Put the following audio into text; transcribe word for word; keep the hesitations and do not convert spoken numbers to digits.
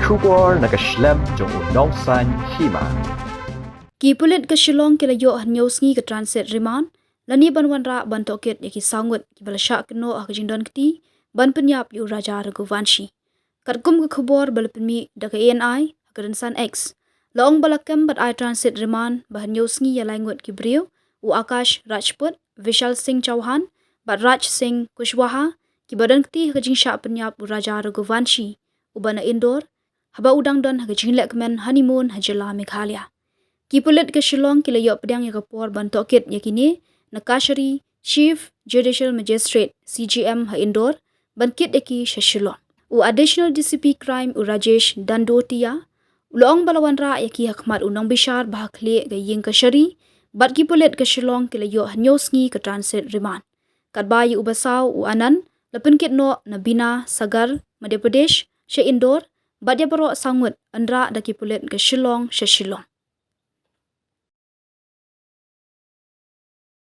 Khubor na ka shlem jong u nongsan hima. Ki pulit ka Shillong ki la ïoh hynñiew sngi ka transit remand lane ban wanrah ban tohkit ïa ki saw ngut kiba la shah kynnoh ha ka jingdon kti ban pynïap ïa u Raja Raghuvanshi. Katkum ka khubor ba la pynmih da ka A N I ha ka rynsan X, la ong ba la kem bad ai transit remand ba hynñiew sngi ïa lai ngut ki briew, u Akash Rajput, Vishal Singh Chauhan bad Raj Singh Kushwaha, kiba don kti ha ka jingshah pynïap u Raja Raghuvanshi uba na Indore, haba u dang don ha ka jinglehkmen honeymoon ha jylla Meghalaya. Ki pulit ka Shillong ki la ïoh pdiang ïa ka por ban tohkit ïa kine na Kashari Chief Judicial Magistrate, C J M, ha Indore ban kit ïa ki sha Shillong. U Additional D C P Crime, u Rajesh Dandotia, u la ong ba la wanrah ïa ki ha khmat u nongbishar ba ha khlieh ka ïing kashari, bad ki pulit ka Shillong ki la ïoh hynñiew sngi ka transit remand. Katba ïa uba saw, u Anand, la pynkit noh na Bina, Sagar, Madhya Pradesh sha Indore, bad ïa baroh saw ngut yn rah da ki pulit ka Shillong sha Shillong.